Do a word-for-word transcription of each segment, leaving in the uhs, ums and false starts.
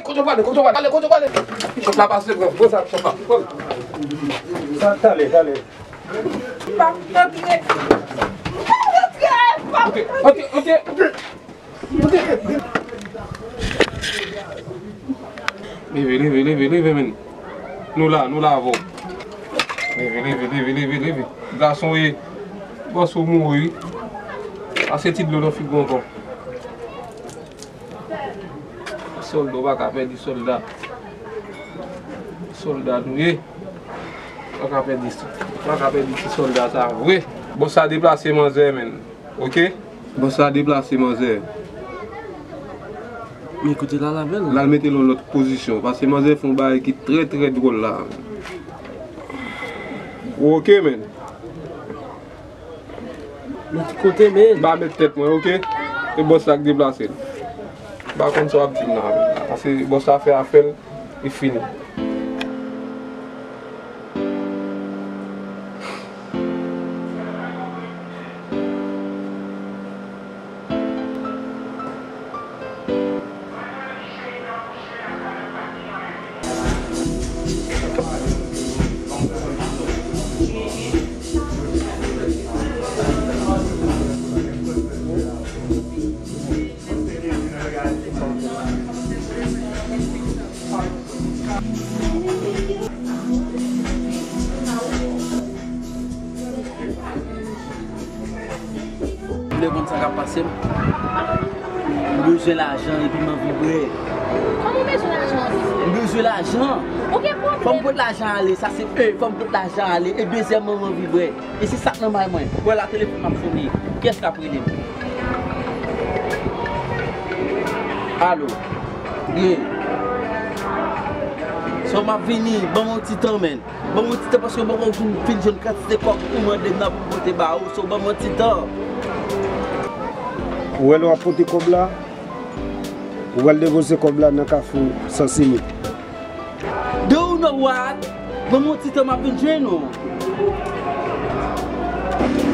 Kote w prale, kote w prale, kote w prale? Chòf la pase, pran, pran sa, chòf la. Pran. Sa, tale, tale. M p ap rantre. M p ap rantre, m p ap rantre. Ok, ok, ok. Leve, leve, leve, leve, men. Nou la, nou la avè w. Leve, leve, leve, leve, leve. Gason ye. Bòs ou mouri. Pase ti dlo nan figi w ankò. Sòlda, w pa ka pèdi sòlda. Sòlda nou ye. W pa ka pèdi, w pa ka pèdi ti sòlda sa vre. Bòs la deplase manzè, men. Ok? Bòs la deplase manzè. Men kote l al avè l? L al mete l yon lòt pozisyon. Paske manzè fè yon bagay ki trè, trè dwòl la. Ok, men. Men ki kote, men? M pa met tèt mwen, ok? E bòs la k deplase l. M pa konn sa w ap di m nan. Paske bòs la fè afè l, li fini. M vle konn sa k ap pase m. M bezwen lajan epi m anvi bwè. Kòman w bezwen lajan anvi bwè? M bezwen lajan. Ou gen pwoblèm? Fò m pot lajan ale, sa se e, fò m pot lajan ale. E dezyèmman, m anvi bwè. E se sa k nan may mwen. Wè la, telefòn m ap sone. Kiyès k ap rele m? Alo. Ye. So, m ap vini. Ban m yon ti tan, men. Ban m yon ti tan paske m poko fin jwenn kantite kòb ou mande m nan pou m pote ba ou. So, ban m yon ti tan. Ou wè lè w ap pote kòb la, ou pral depoze kòb la nan Kafou Sansimi. Do you know what? Ban m yon ti tan, m ap vin jwenn ou.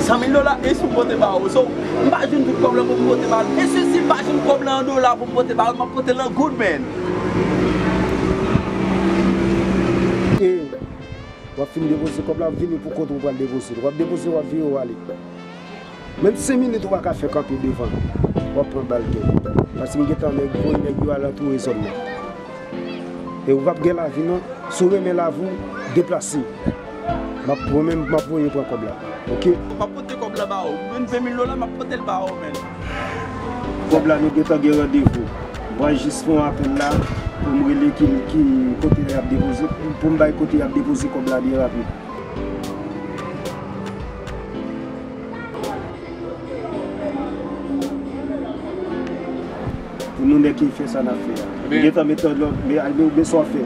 San mil dola, e si m pote ba ou? So, m pa jwenn tout kòb la pou m pote ba ou. E si, si m pa jwenn kòb la an dola pou m pote ba ou, m ap pote l an goud, man. E w ap fin depoze kòb la, w ap vini pou kote w pral depoze l. W ap depoze, w ap vire, w ale. Menm senk minit ou pa ka fè kanpe devan, w ap pran bal dèyè. Paske m gentan nèg, voye nèg yo al antoure zòn nan. E ou p ap gen lavi non. Si w renmen lavi w, deplase. M ap, mwen menm, m ap voye pran kòb la. Ok? M ap pote kòb la ba ou. Menm ven mil dola, m ap pote l ba ou, men. Kòb la, nou gentan gen randevou. M pral jis fè yon apèl la pou m rele ki, ki kote y ap depoze, pou m bay kote y ap depoze kòb la byen rapid. Pou nou nèg ki fè sa n ap fè a. Gentan met lòd, men, men, men sa w ap fè.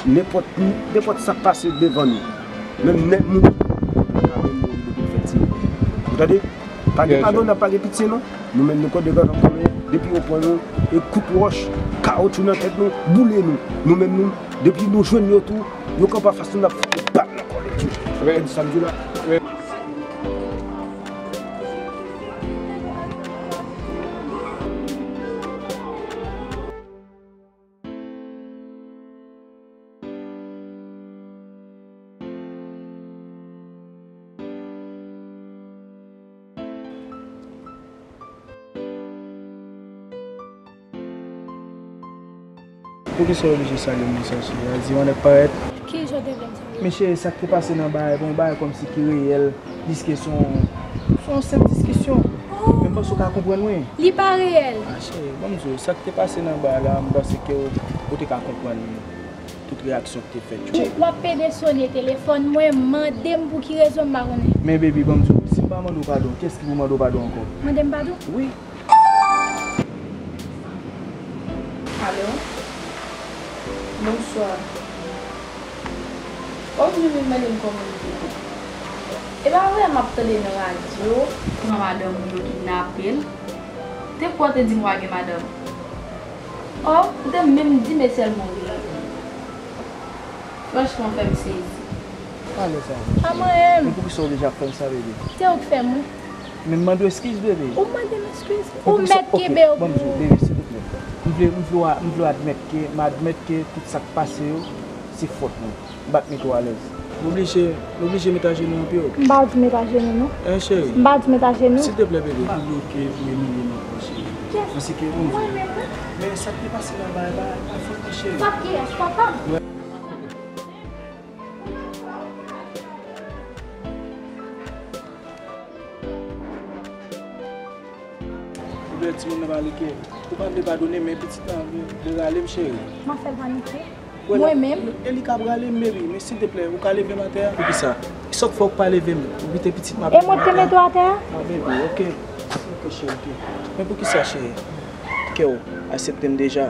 Nenpòt, nenpòt sa k pase devan nou, menm nèg moun, pa ka menm mouri depi l fè tire. Ou tande? Pa gen padon, n ap pa gen pitye non. Nou menm nou kòde gad anpòl yo, depi yo pran nou, e kout wòch, kawotchou nan tèt nou, boule nou. Nou menm nou, depi nou jwenn yo tou, yo kanpe anfas nou, n ap fout bat nan kòlèt yo. Tande sa m di w la? Poukisa w oblije salye m konsa, cheri? A di w annik parèt. Ki jan w te vle m salye w? Men cheri, sa k te pase nan bagay, bon, bagay kòmsi ki reyèl, diske se yon, se yon senp diskisyon. Oh! Men m panse w ka konprann mwen. Li pa reyèl. A, cheri, ban m di w, sa k te pase nan bagay la, m panse ke w, ou te ka konprann tout reyaksyon ki te fèt yo. W ap pede sone telefòn mwen, mande m pou ki rezon m pa konnen. Men baby, ban m di w, si m pa mande w padon, kiyès ki pou mande w padon ankò? Mande m padon? Wi. Alo? Bonswa. O, m vin mande m kòman m ye. E pa vre m ap tande nan radyo. Pran madanm ou yo kidnape l. Te kwè w te di m w pa gen madanm. Oh, ou te menm di men sèlman ou te la. Franchman, fè m sezi. Pale sa. Pa mwen menm. Men poukisa w oblije ap fè m sa, bebe? Se ou k fè m, wi. Men m mande w eskiz, bebe. Ou mande m eskiz? Ou mèt kenbe w pou ou. Ban m di w, bebe, silvouplè. M vle, m vle w a-, m vle w admèt ke, m admèt ke tout sa k pase yo, se fòt mwen. M pa t met ou alèz. M oblije, m oblije met ajenou an pye w. M pa di met ajenou, non. Eh, cheri. M pa di met ajenou. Silteplè, bebe. M pa vle w ke pou imilye m ankò, cheri. Paske, bon, men sa k te pase la, ba, ba, ba fòt mwen, cheri. Sa k te pase, papa? Ou vle timoun nan pa like. Ou pa vle padone m, men pitit la vle, vle rale m, cheri. M ap fè l panike. Mwen menm. E li k ap rale m, baby, men silteplè, ou ka leve m atè a? Poukisa? Sa k fè ou pa leve m? Ou kite pitit m ap leve m atè a? E mwen k te mete w atè a? Ah, baby, ok. Ok, cheri, ok. Men poukisa, cheri? Kè w aksepte m deja?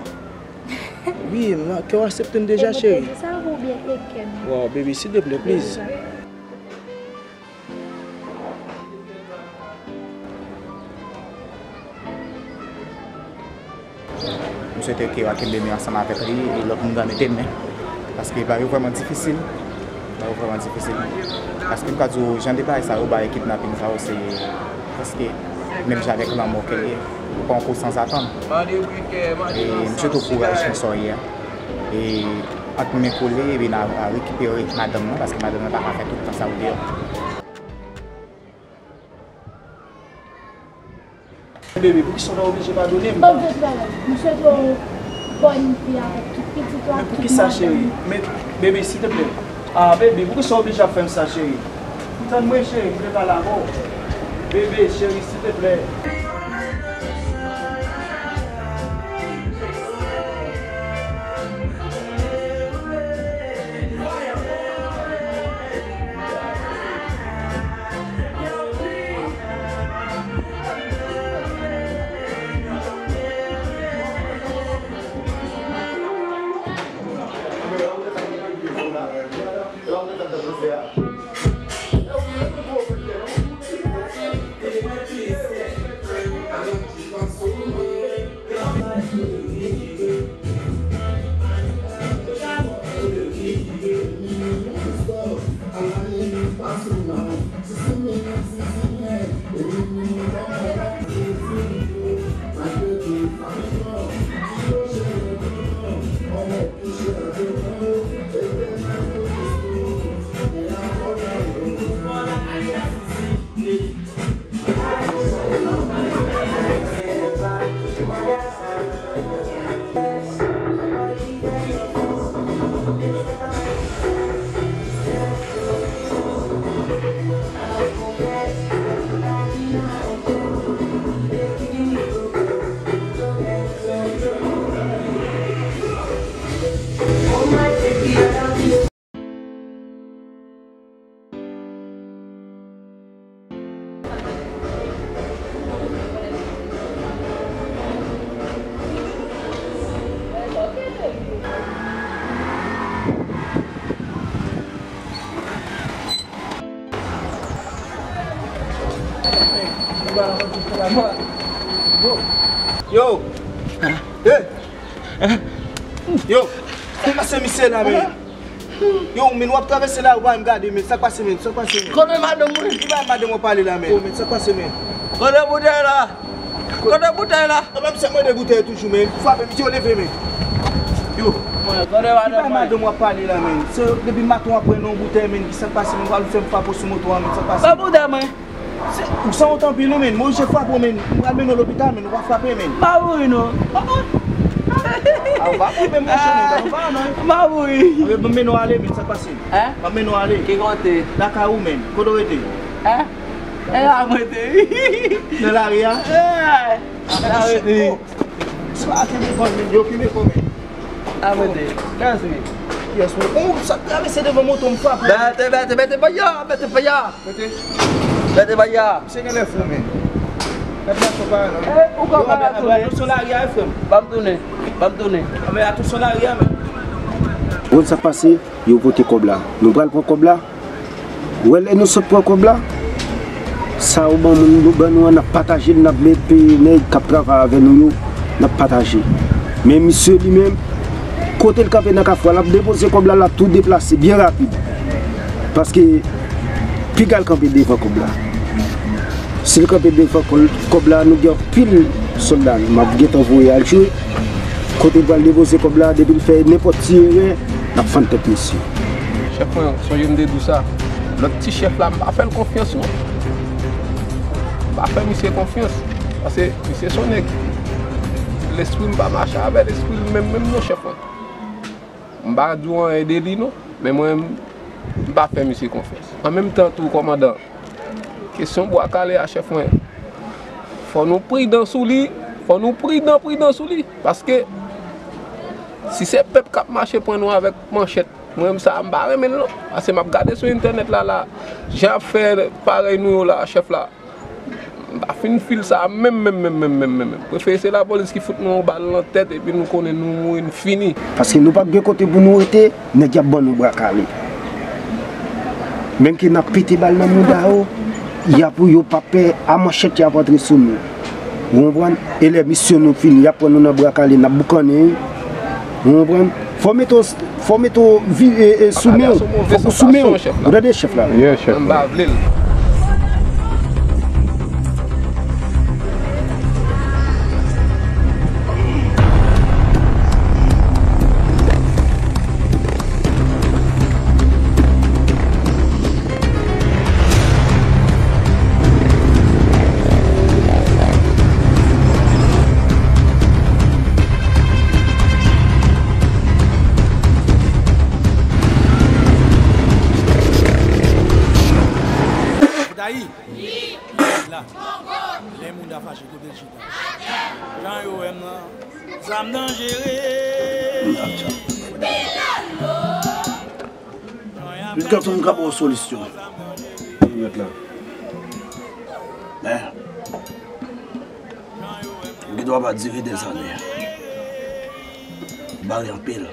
Wi, m, kè w aksepte m deja, cheri. E mwen k te di sa oubyen e kè m? Wow, baby, silteplè, please. M swete ke w a kenbe men ansanm avèk li e lòt moun va mete men. Paske bagay yo vrèman difisil. Bagay yo vrèman difisil. Paske m ka di w, jan de bagay sa yo, bagay kidnaping sa yo, se prèske menm jan avèk lanmò ke l ye. Ou pran yon kou sanzatann. E m swete w kouraj nan sa w ye a. E ant men kole, epi n a, a rekipere madanm nan, paske madanm nan pa ka fè tout tan sa yo deyò. Bebe, poukisa w pa oblije padone m? Ban m di w bagay. M swete w bòn vi avèk tout pitit ou ak tout madanm ou. Men poukisa, cheri? Men, bebe, silteplè. Ah, bebe, poukisa w oblije ap fè m sa, cheri? Tann mwen, cheri, m vle pale avè w. Bebe, cheri, silteplè. Yo! Yo! Eh! Yo! Kòman se misye la, men? Yo, men w ap travèse la, ou pa menm gade, men sa k pase, men? Sa k pase, men? Kote madanm mwen? Ki bagay madanm w ap pale la, men? Yo, men sa k pase, men? Kote boutèy la? Kote boutèy la? Anben, misye ap mande boutèy toujou, men. Ou frape m, di yo leve, men. Yo. Kote madanm mwen? Ki bagay madanm w ap pale la, men? Se depi maten w ap pran yon boutèy, men. Ki sa k pase, men? Ou pral fè m frape w sou moto a, men. Sa k pase? Ba boutèy mwen. Se, ou sanwont anpil, wi, men. Mwen oblije frape w, men. M pral mennen w lopital, men. Ou pa frape, men. M pa mouri, non. Ah, ah. Ah, ou pa frape m, monchè, men. Ou pa, non. M pa mouri. Anben, m mennen w ale, men. Sa k pase? Hein? M ap mennen w ale. Ki kote? Lakay ou, men. Kote w rete? Hein? E la mwen te wi. Nan lari a? Eh, la mwen te wi. Se pa kenbe kò w, men. Yo, kenbe kò w, men. La mwen te. Gaz wi. Yes, men. Oh, sa k travèse devan moto m frape w. Mete, mete, mete paya, mete paya. Mete. Mete paya. Misye genlè fou, men. Gad machin pa la. Eh, ou konn pa tounen. Attention lari a, frè m. Ban m tounen. Ban m tounen. Anben, attention lari a, men. Ou konn sa k pase? Yo pote kòb la. Nou pral pran kòb la. Ou wè lè nou sot pran kòb la, sa yo ban moun, yo ban nou an, n ap pataje l, n ap met pe nèg k ap travay avè nou yo, n ap pataje. Men misye li menm, kote l kanpe nan kafou a, l ap depoze kòb la, l ap tou deplase byen rapid. Paske piga l kanpe devan kòb la. Si l kanpe devan kò-, kòb la, nou gen anpil sòlda nou m ap gentan voye al jwe. Kote l pral depoze kòb la, depi l fè nenpòt ti erè, n ap fann tèt misye. Chèf mwen, sonje m te di w sa. Lòt ti chèf la, m pa fè l konfyans non. M pa fè misye konfyans. Paske misye se yon nèg, lespri m pa mache avè lespri l menm menm non, chèf mwen. M pa di w anyen de li non, men mwen, m pa fè misye konfyans. An menm tan tou, kòmandan, kesyon bwa kale a, chèf mwen, fò nou pridan sou li, fò nou pridan, pridan sou li. Paske si se pèp k ap mache pran nou avèk manchèt, mwen menm sa a, m pa renmen l non. Paske m ap gade sou entènèt la, la, jan y ap fè parèy nou yo la, chèf la. M pa fin fil sa a menm, menm, menm, menm, menm, menm, menm. Prefere se lapolis ki fout nou yon bal nan tèt epi nou konnen nou mouri, n fini. Paske nou p ap gen kote pou nou rete, nèg y ap ban nou bra kale. Menm ke n ap pete bal nan mouda yo, y ap, yo p ap pè a manchèt y ap antre sou nou. Ou konprann? E lè misyon nou fini, y ap pran nou nan bra kale, n ap boukannen wi. Ou konprann? Fò mete w, fò mete w vi-, e, e, sou men w. Fòk ou sou men w. Ou tande chèf la? Yeah, chèf. M pa vle l. Dayi, la. Lè moun ta fache, kote l chita? Jan yo wè m nan, zam danjere. Pitit gason m ka ba w solisyon. Mèt la. Men, m gen dwa pa dire dèzane. Bare anpil.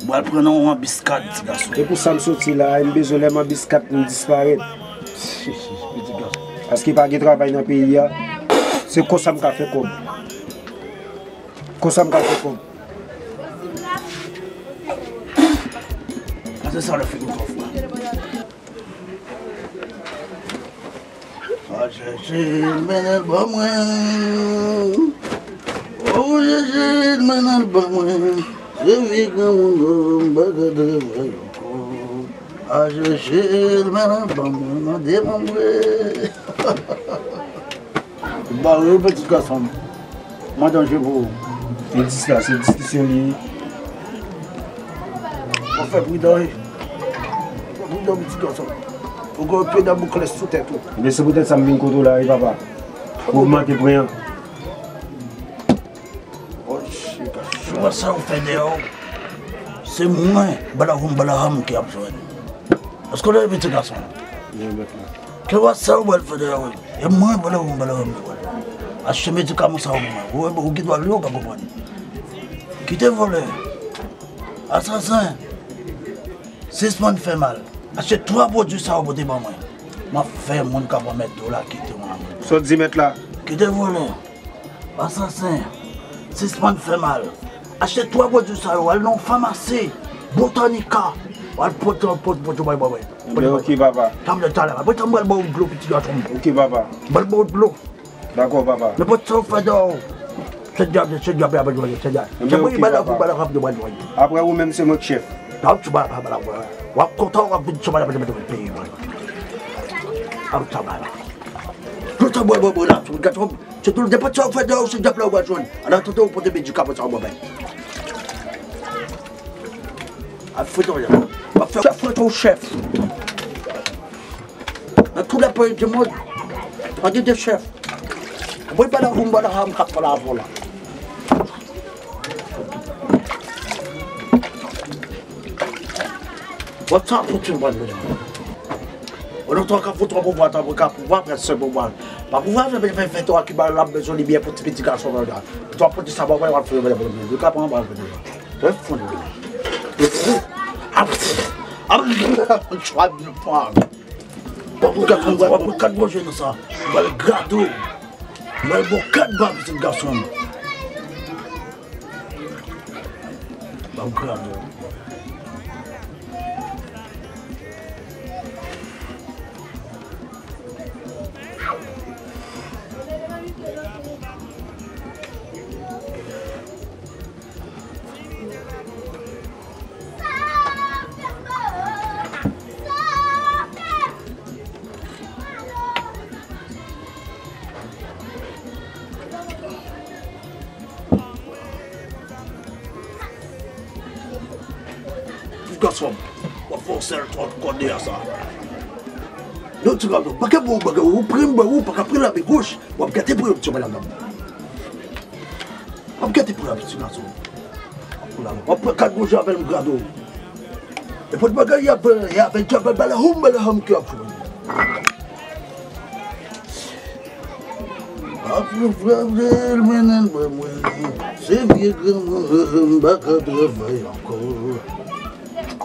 Ou pral pran nan yon anbiskad, ti gason. E pou sa m soti la, m bezwen lè m anbiskad pou m disparèt. Pitit gason. Paske pa gen travay nan peyi a. Se konsa m ka fè kòb. Konsa m ka fè kòb. Pase sa lè fini twò fwa. A chèche l, mennen l ban mwen. O chèche l, mennen l ban mwen. Se vi granmoun yo, m pa ka travay ankò. A chèche l, mennen l ban mwen, mande ban mwen. Ou bare wi, pitit gason m. Mwen danje pou ou. E dis la, se diskisyon li ye. Fò fè pridan wi. Fè pridan, pitit gason m. Ou gen pye dan bouklès sou tèt ou. Ebyen, se poutèt sa m vin kote w la wi, papa. Pou ogmante pwen an. Ou wè sa yo fè dèyè w? Se mwen, Balahum Balaham, ki ap jwenn. Èske w tande, pitit gason? Wi, mèt la. Ke w wè sa yo pral fè dèyè w? E mwen, Balahum Balaham, ki pral achte medikaman sa yo pou mwen. Ou, ou gen dwa li, ou pa konprann. Kite vòlè. Asasen. Sispann fè mal. Achte twa pwodui sa yo pote ban mwen. M ap fè moun k ap remèt dola kite mwen. Sa w di, mèt la? Kite vòlè. Asasen, sispann fè mal. Achte twa pwodui sa yo, al nan yon famasi, Botanica. Al pote, pote, pote, bay, bay, bay. Ebyen, oke, papa. Tanm de talè. Apre sa, m pral ba w dlo, pitit gason m. Oke, papa. M pral ba w dlo. Dakò, papa. Nenpòt sa w fè dèyè w. Se dyab, se dyab, se dyab. Ebyen, oke, papa. Apre ou menm, se mwen k chèf. W ap kontan, w ap vin sou peyi, man. Ap travay la. Tout sa, bwè, bwè, bwè la, sou gason. Se tou, nenpòt sa w fè dèyè w, se dyab la w va jwenn. An atandan, w pote medikaman sa w ban mwen. Ap fè w, ap fè w, fè w, chèf. Nan tout la peyi di mond, pa gen de chèf. Mwen pa la pou m pa la, m ka pale avè w la. Bon, sa fouti mwen menm. Ou nan twa ka fout twa pouvwa, twa ka pouvwa, prèske sèl pouvwa. Pa pouvwa, fè, fè, fè, twa ki ba l ap bezwen li byen pou ti piti gason nan la. Twa piti sa, pa wè, w ap fè, w ap fè, w ap fè. Li ka pran, w ap fè. Fè fon. Ap, ap, chwa de fwa. Bon, pou kat, w ap pran kat manje nan sa. W al gade w. W al bon kat ba pitit gason. Ban m grado. Ti gason, w ap fè yon sèl twòp kòde a sa. Non, ti gason, pa ka bon bagay, ou pran m, ou pa ka pran lamen goch, w ap gate pran yon ti bagay la. W ap gate pran yon ti gason. W ap pran kat goch avè l, m grado. E pot bagay, y ap, y ap, y ap, bala, hum, bala, hum, ki ap fè. Ap yon frè vle l mennen l ban mwen. Se vye granmoun, m pa ka travay ankò.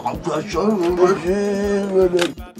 Ap fè chòl, mwen mache, mwen